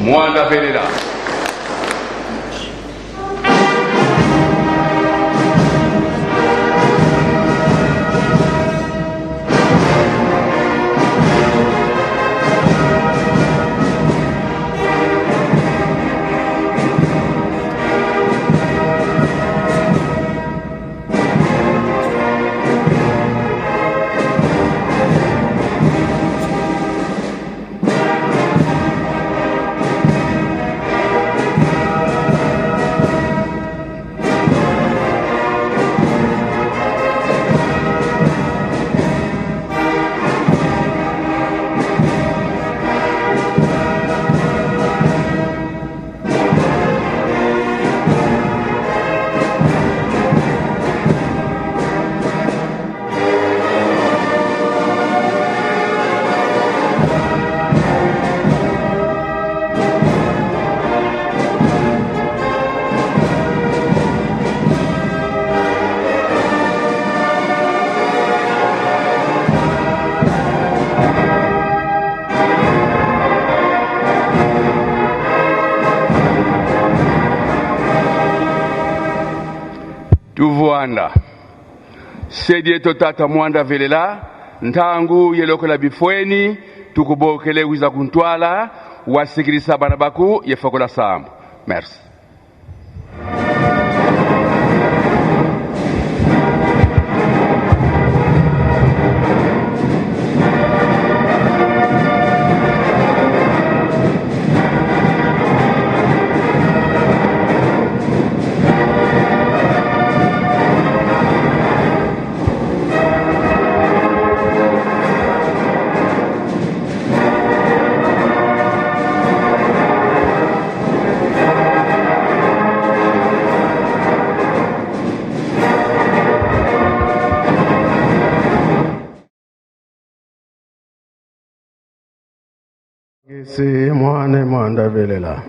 Mwanda Velela. Tuvuanda sedie tata Mwanda Velela ntangu yelokola bifweni tukubokele wiza kuntwala wasikilisa bana baku yefokola sambo. Merci. Si mwane mwanda velela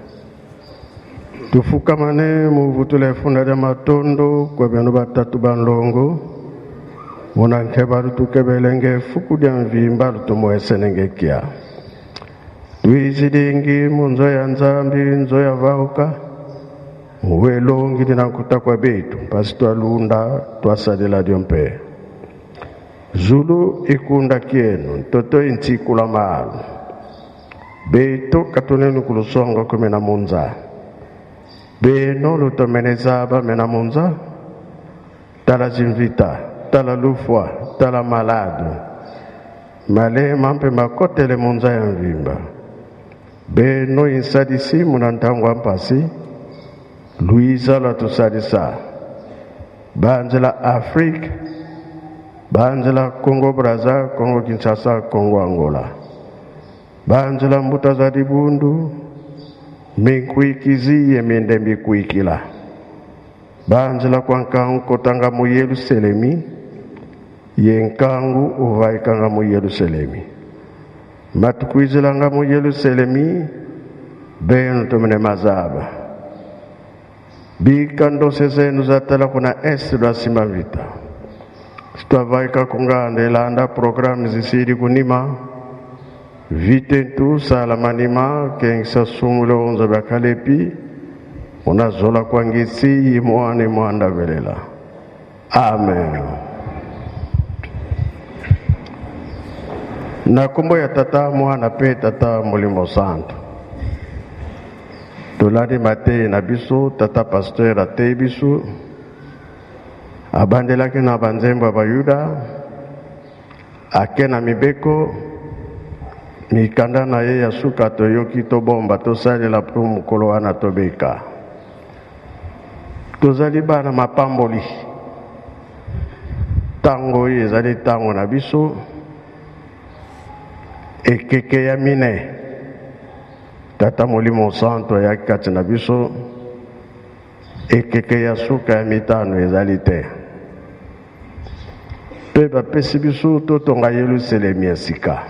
tufukamane muvutula efunda lya matondo kwe beno batatu banlongo munanke balutukebelenge fuku lya mvimba lutumwesenenge kia tuizilingi munzo ya nzambi nzo ya vauka muwelongi lina nkuta kwa betu mpasi twalunda twasalela lyompe zulu ikunda kienu ntoto intsikula malu beto katonenu kulusongo kumena munza beno lutomeneza bamena munza tala zimvita tala lufwa tala maladu malema mpe makotele munza ya mvimba beno insalisi muna ntango ya mpasi luiza lwatusalisa banzela Afrique banzela Congo Brazza Congo Kinshasa Congo Angola banzela mbuta za libundu minkuikizi ye minde mikuikila banzela kwa nkangu kotanga mu Yerusalemi ye nkangu uvaikanga mu Yerusalemi matukuizilanga mu Yerusalemi benu tumene mazaba bikandose zenu zatala kuna esi lwasimba vita sitwavaika kunganda ilanda programu zisili kunima vitentu sala manima kengisa sumule onzo bya kalepi unazola kwa ngisi imwane mwanda velela. Amen. Na kombo ya tata mwana pe tata molimo santo tolandi matei na biso tata pasteur atei biso abandelaki na banzembo ya bayuda ake na mibeko mikanda na ye ya suka toyoki tobomba tosalela mpo mokolo wana tobeka tozali bana mapamboli ntango oyo ezali ntango na biso ekeke ya mine tata molimo santo ayaki kati na biso ekeke ya suka ya mitano ezali te mpe bapesi biso totonga Yelusalemi ya sika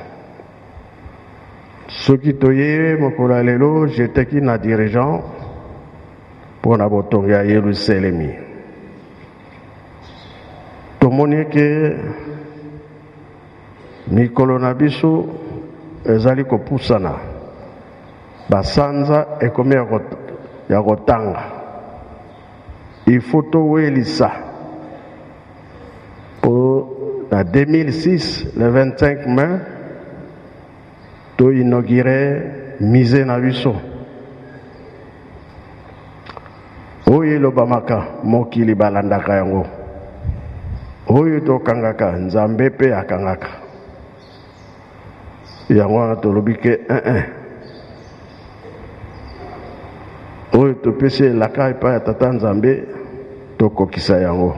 soki toye mokolo ya lelo jeteki na dirigeant mpo na botongi ya Yelusalemi tomoni eke mikolo na biso ezali kopusana. Basanza ekomi ya kotanga. Il faut towelisa po na 2006 le 25 mai to inaugurer musée na biso oyo elobamaka mokili balandaka yango, oyo tokangaka Nzambe mpe akangaka yango. Wana tolobi ke 1 oyo topesi elaka epai ya Tata Nzambe, tokokisa yango.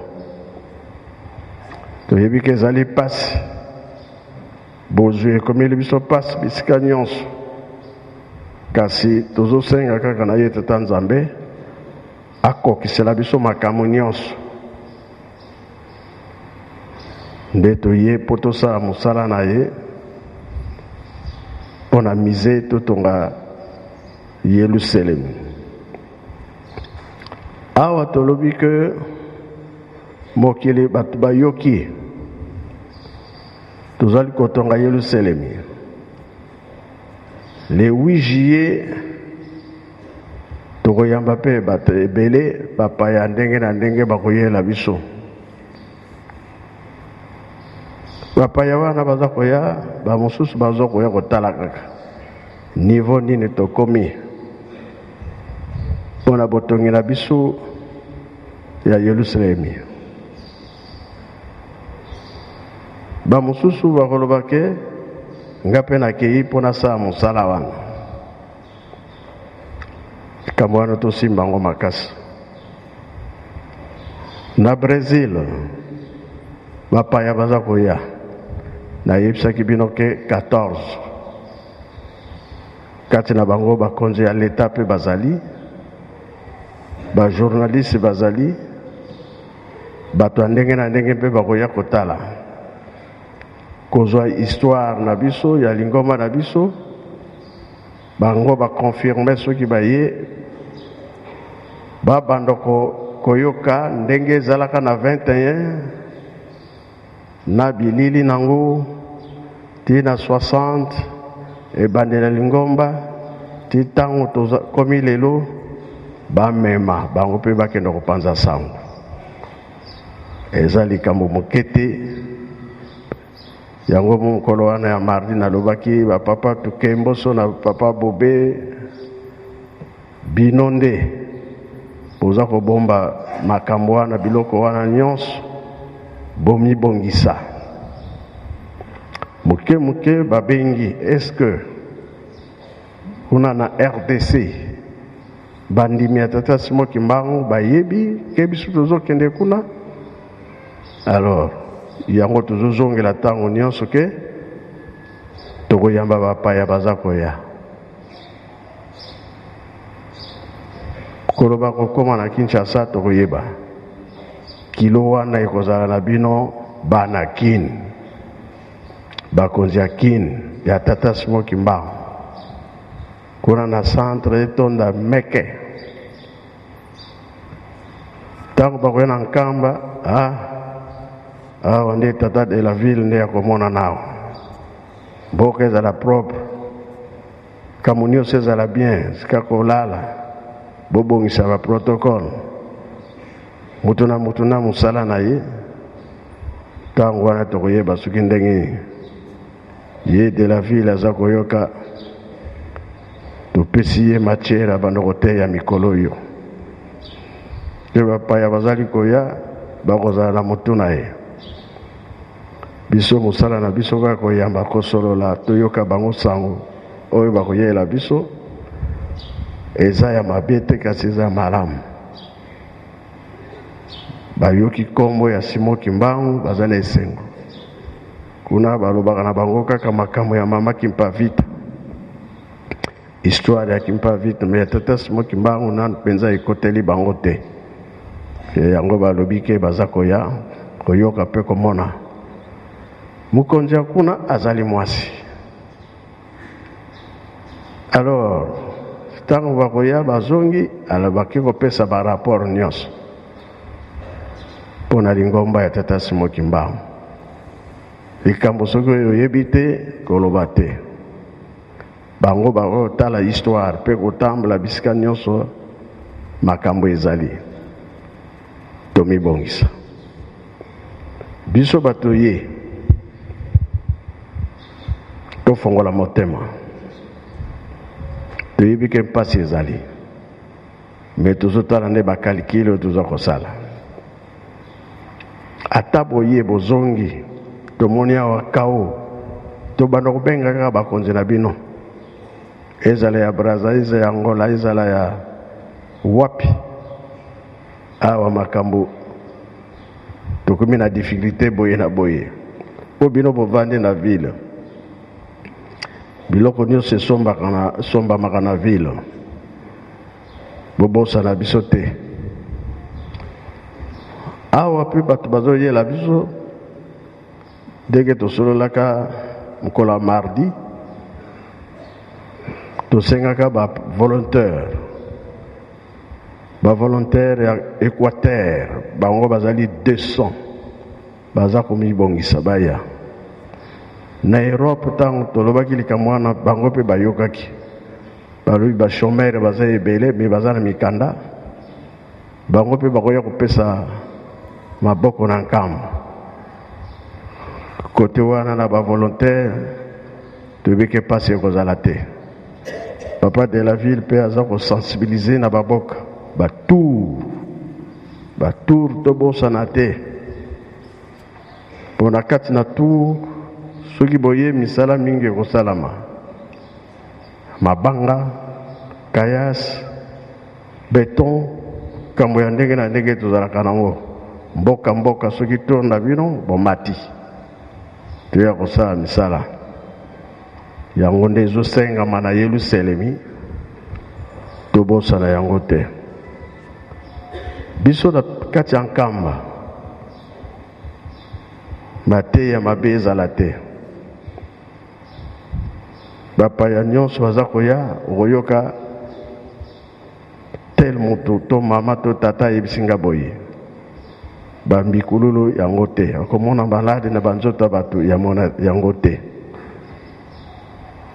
Toyebi ke ezali mpasi, bozwi ekomeli biso mpasi bisika nyonso, kasi tozosenga kaka na ye Tata Nzambe akokisela biso makambo nyonso. Nde toye mpo tosala mosala na ye mpo na musée totonga Yelusalemi. Awa tolobi ke mokili bato bayoki tozali kotonga Yelusalemi. Le 8 juillet tokoyamba mpe bato ebele, bapaya ndenge na ndenge bakoyela biso. Bapaya wana baza koya, bamosusu baza koya kotala kaka niveau nini tokomi mpona botongi na biso ya Yelusalemi. Bamosusu bakoloba ke nga mpe nakei mpo nasala mosala wana. Likambo wana tosimba yango makasi. Na Brésil bapaya baza koya, nayebisaki bino ke 14 kati na bango bakonzi ya leta mpe bazali, bajournaliste bazali, bato ya ndenge na ndenge mpe bakoya kotala, kozwa histoire na biso ya lingomba na biso. Bango baconfirme soki baye babanda koyoka ndenge ezalaka na 21 na bilili nango ti na 60 ebandela lingomba ti ntango tokomi lelo, bamema bango mpe bakende kopanza sango. Eza likambo moke te yango. Mokolo wana ya mardi nalobaki bapapa Tukemboso na papa Bobe, bino nde boza kobomba makambo wana, biloko wana nyonso, bomibongisa moke moke. Babengi, est-ce que kuna na RDC bandimi ya tata Simon Kimbangu bayebi ke biso tozokende kuna? Alors yango tozozongela ntango nyonso ke tokoyamba bapaya baza koya. Koloba kokóma na Kinshasa, tokoyeba kilo wana ekozala na bino bana Kin, bakonzi ya Kin ya tata Simon Kimbangu kuna na centre etonda meke. Ntango bakoya na Nkamba, ah, awa nde tata de la ville nde akomona nao mboka ezala propre, kambo nyonso ezala bien, sika kolala bobongisa baprotocole, mutu na mutu na mosala na ye. Ntango wana tokoyeba soki ndenge ye de la ville aza koyoka. Topesi ye matière abanda koteya mikolo oyo mpe bapaya bazali koya bakozala na motu na ye. Biso mosala na biso kaka koyamba, kosolola, toyoka bango sango oyo bakoyela biso. Eza ya mabe te, kasi eza malamu. Bayoki nkombo ya Simon Kimbangu, baza na esengo. Kuna balobaka na bango kaka makambo ya mama Kimpavita, histoire ya Kimpavita, mais ya tata Simon Kimbangu nanu mpenza ekoteli bango te. Yango balobi ke baza koya koyoka mpe komona. Mokonzi ya kuna azali mwasi. Alors ntango bakoya bazongi, alobaki kopesa barapport nyonso mpo na lingomba ya tata Simon Kimbangu. Likambo soki oyo oyebi te, koloba te. Bango bakotala histoire mpe kotambola bisika nyonso makambo ezali. Tomibongisa. Biso bato ye tofongola motema. Toyebi ke mpasi ezali. Mais tozotala nde ba calcul oyo toza kosala. Ata boye bozongi, tomoni awa kao, tobanda kobenga kaka bakonzi na bino, ezala ya Brazza, ezala ya Angola, ezala ya wapi. Awa makambo tokomi na difficulté boye na boye, po bino bovandi na ville, biloko nyonso esombamaka na ville. Bobosana biso te. Awa mpe bato bazoyela biso ndenge tosololaka mokolo ya mardi, tosengaka ba volontaire, ba volontaire ya Équateur, bango bazali 200, baza komibongisa baya na Europe. Ntango tolobaki likambo wana, bango mpe bayokaki, balobi ba chômeur baza ebele, me baza na mikanda, bango mpe bakoya kopesa maboko na nkambo kote wana na ba volontaire. Toyebi ke mpasi ekozala te. Papa de la ville mpe aza kosensibiliser na baboka batour batour, tobosana te, mpo na kati na tour, soki boye misala mingi ekosalama, mabanga, caillasse, béton, kambo ya ndenge na ndenge tozalaka nango mboka mboka. Soki tour na bino bomati, toya kosala misala yango nde ezosengama na Yelusalemi. Tobosana yango te. Biso na kati ya Nkamba, mateya mabe ezala te. Bapaya nyonso baza koya, okoyoka tel motu to mama to tata ayebisi nga boye, bambikululu yango te, okomona maladi na banzoto ya bato yango te.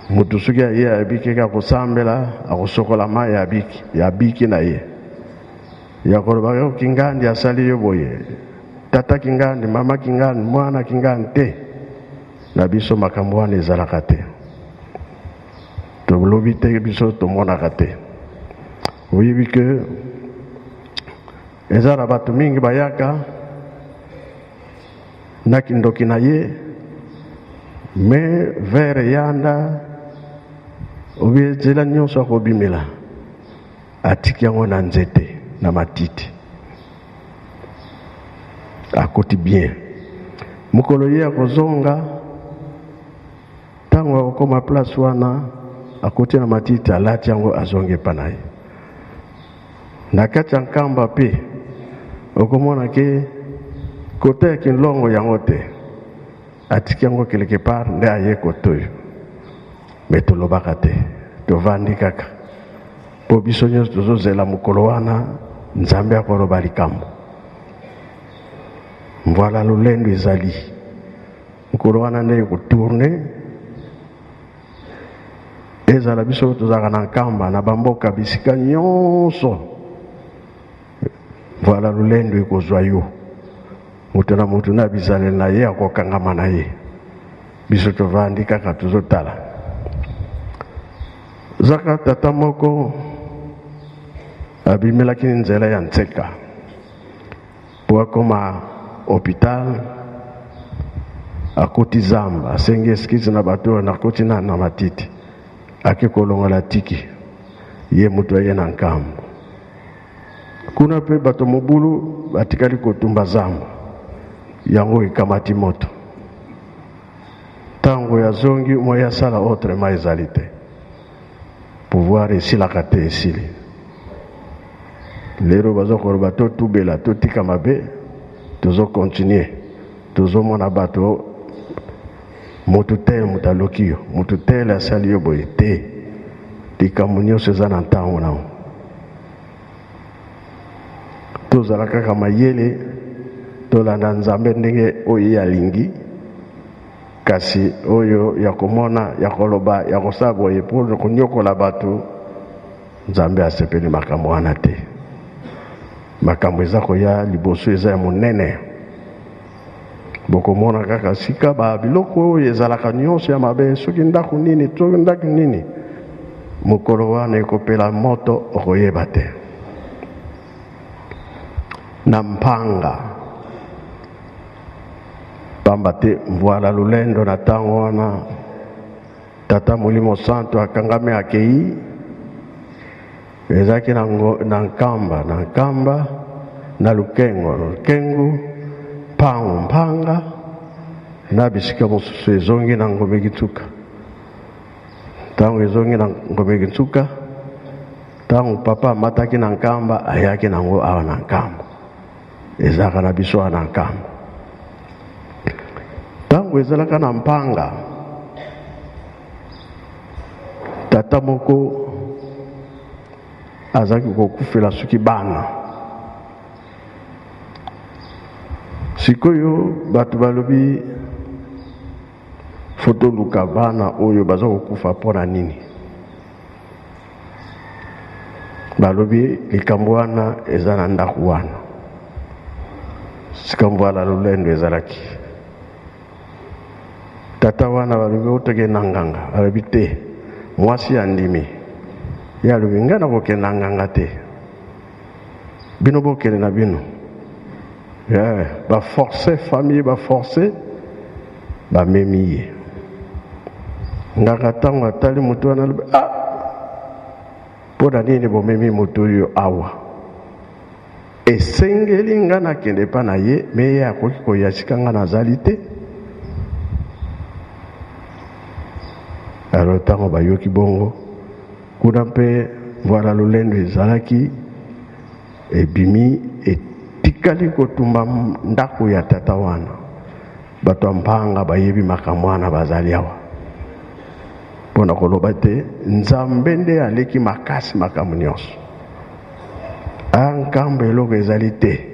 Motu soki aye, ayebiki kaka kosambela, akosokola mai, abiki, abiki na ye. Ya koloba yo kingandi asali yo boye, tata kingandi, mama kingandi, mwana kingandi te, na biso makambo wana ezalaka te. Tolobi te, biso tomonaka te. Oyebi ke eza na bato mingi bayaka na kindoki na ye, me vere yanda obi nzela nyonso akobimela, atiki yango na nzete na matiti, akoti bien. Mokolo ye akozonga, ntango akokoma place wana, akoti na matiti, alati yango, azongi epa na ye. Na kati ya Nkamba mpe okomona ke kota ya kinlongo yango te, atiki yango quelque part nde aye kote oyo. Me tolobaka te, tovandi kaka, mpo biso nyonso tozozela mokolo wana Nzambe akoloba likambo. Voilà, lolendo ezali mokolo wana nde ekotourner. Ezala biso tozalaka na Nkamba, na bamboka bisika nyonso, voilà, lolendo ekozwa yo. Moto na moto na bizaleli na ye, akokangama na ye. Biso tovandi kaka, tozotala. Zaka tata moko abimelaki nzela ya Ntseka mpo akoma hôpital, akoti zamba, asengi excuse na bato oyo, nakoti na matiti, ake kolongola tiki ye moto aye na nkambo. Kuna mpe bato mobulu batikali kotumba zamba yango, ekamati moto. Ntango ya zongi, moye asala autrement ezali te. Pouvoir esilaka te, esili. Lelo baza koloba totubela, totika mabe, tozocontinuer, tozomona bato, motu te, moto aloki yo, motu tele asali yo boye te. Likambo nyonso eza na ntango nango. Tozala kaka mayele, tolanda Nzambe ndenge oyo ye alingi. Kasi oyo ya komona, ya koloba, ya kosala boye mpo konyokola bato, Nzambe asepeli makambo wana te. Makambo eza koya liboso eza ya monene. Bokomona kaka sika ba biloko oyo ezalaka nyonso ya mabe, soki ndako nini, soki ndako nini, mokolo wana ekopela moto, okoyeba te. Na mpanga pamba te mvwala lolendo na ntango wana Tata Molimo Santo akangami akei, ezalaki na, na Nkamba, na Nkamba, na Lukengo, na Lukengo, Mpango, Mpanga, na bisika mosusu ezongi na Ngombe Kinsuka. Ntango ezongi na Ngombe Kinsuka, ntango papa amataki na Nkamba, ayaki nango awa na Nkamba. Ezalaka na biso awa na Nkamba. Ntango ezalaka na Mpanga, tata moko azalaki kokufela soki bana. Sikoyo bato balobi fo toluka bana oyo baza kokufa mpo na nini. Balobi likambo wana eza na ndako wana sika mvwala lolendo ezalaki. Tata wana balobi otokende na nganga, alobi te. Mwasi andimi, ye alobi ngai nakokende na nganga te, bino bokende na bino. Yeah, baforce famille, baforce bamemi ye nganga. Ntango atali moto wana alobi, ah, mpo na nini bomemi moto oyo awa? Esengeli nga nakende epa na ye, me ye akoki koya sika nga nazali te. Alors ntango bayoki bongo kuna mpe voilà lolendo ezalaki ebimi etikali kotumba ndako ya tata wana. Bato ya mpanga bayebi makambo wana, bazali awa mpo na koloba te Nzambe nde aleki makasi makambo nyonso. A nkambo eloko ezali te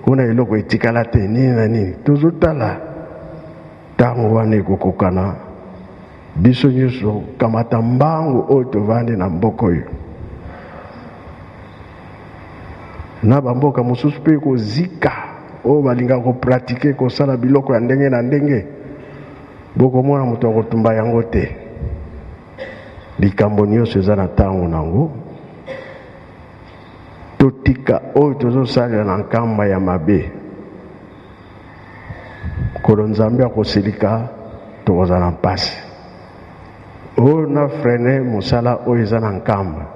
kuna, eloko etikala te, nini na nini. Tozotala ntango wana ekokokana, biso nyonso kamata mbangu oyo tovandi na mboka oyo na bamboka mosusu mpe kozika oyo balingaka kopratike kosala biloko ya ndenge na ndenge, bokomona moto akotumba yango te. Likambo nyonso eza na ntango nango. Totika oyo tozosalela na nkamba ya mabe. Nkolo Nzambe akosilika, tokozala mpasi. Oyo na frene mosala oyo eza na nkamba,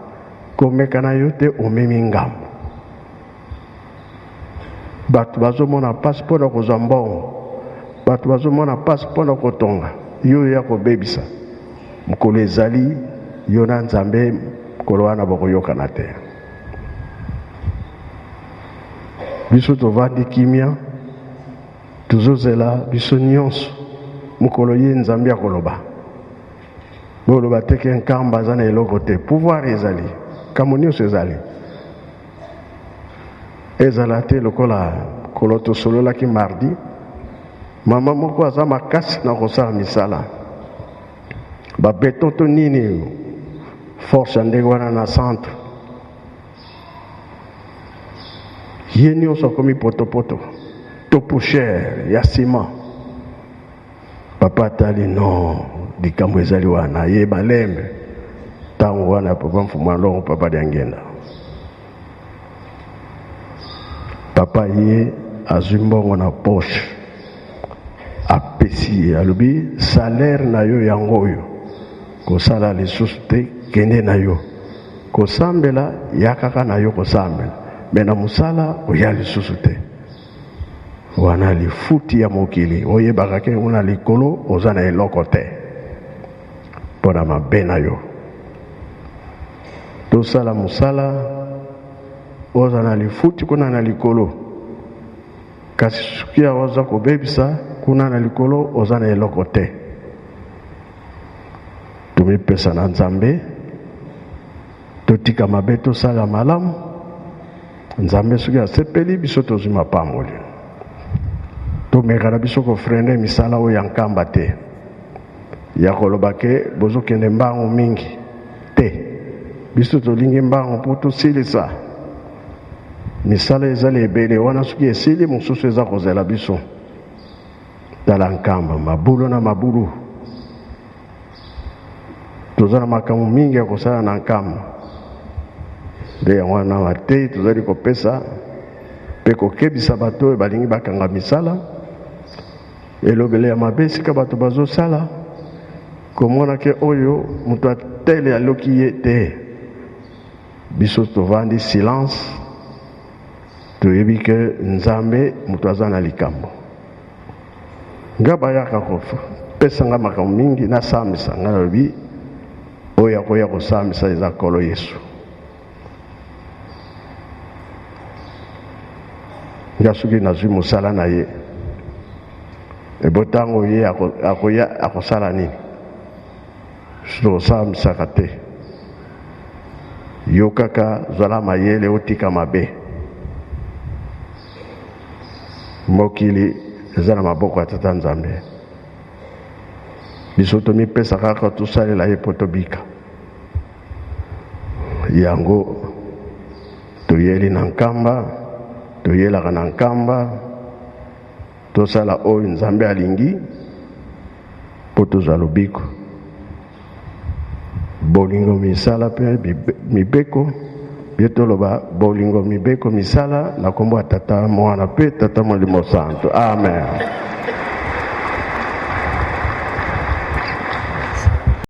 komeka na yo te, omemi ngambo. Bato bazomona mpasi mpo na kozwa mbongo, bato bazomona mpasi mpo na kotonga, yo ya kobebisa. Mokolo ezali yo na Nzambe, mokolo wana bokoyokana te. Biso tovandi kimia, tozozela biso nyonso mokolo ye Nzambe akoloba. Boloba te ke Nkamba aza na eloko te, pouvoir ezali, kambo nyonso ezali. Ezala te lokola kolo tosololaki mardi, mama moko aza makasi na kosala misala ba beton to nini, force ya ndenge wana na centre, ye nyonso akomi potopoto to poussière ya ciment. Papa atali, non, likambo ezali wana, ye balembe ntango wana papa Mfumu Alongo, papa Diangenda, papa ye azwi mbongo na poche, apesi ye, alobi salaire na yo yango oyo, kosala lisusu te, kende na yo kosambela, ya kaka na yo kosambela, me na mosala oya lisusu te. Wana lifuti ya mokili, oyebaka ke una likolo oza na eloko te mpo na mabe na yo. Tosala mosala, oza na lifuti kuna na likolo, kasi soki oza kobebisa kuna na likolo, oza na eloko te. Tomipesa na Nzambe, totika mabe, tosala malamu. Nzambe soki asepeli biso, tozwi mapamboli. Tomeka na biso kofreiner misala oyo ya Nkamba te. ya koloba ke bozokende mbangu mingi te. Biso tolingi mbangu mpo tosilisa misala ezali ebele wana, soki esili mosusu eza kozela biso. Tala Nkamba, mabulu na mabulu, toza na makambo mingi ya kosala na Nkamba. Nde yango wana mateyi tozali kopesa mpe kokebisa bato oyo balingi bakanga misala, elobele ya mabe esika bato bazosala, komona ke oyo moto atele aloki ye te. Biso tovandi silence, toyebi ke Nzambe moto aza na likambo. Nga bayaka kopesa nga makambo mingi, nasambisa. Nga nalobi oyo akoya kosambisa eza Nkolo Yesu. Nga soki nazwi mosala na ye, ebo ntango ye akoya akosala nini? Tosambisaka te. Yo kaka zala mayele, otika mabe. Mokili eza na maboko ya Tata Nzambe. Biso tomipesa kaka tosalela ye mpo tobika. Yango toyeli na Nkamba, toyelaka na Nkamba, tosala oyo Nzambe alingi mpo tozwa lobiko. Bolingo misala mpe mibeko, bie toloba bolingo mibeko misala na kombo ya Tata, Mwana mpe Tata Molimo Santo. Amen.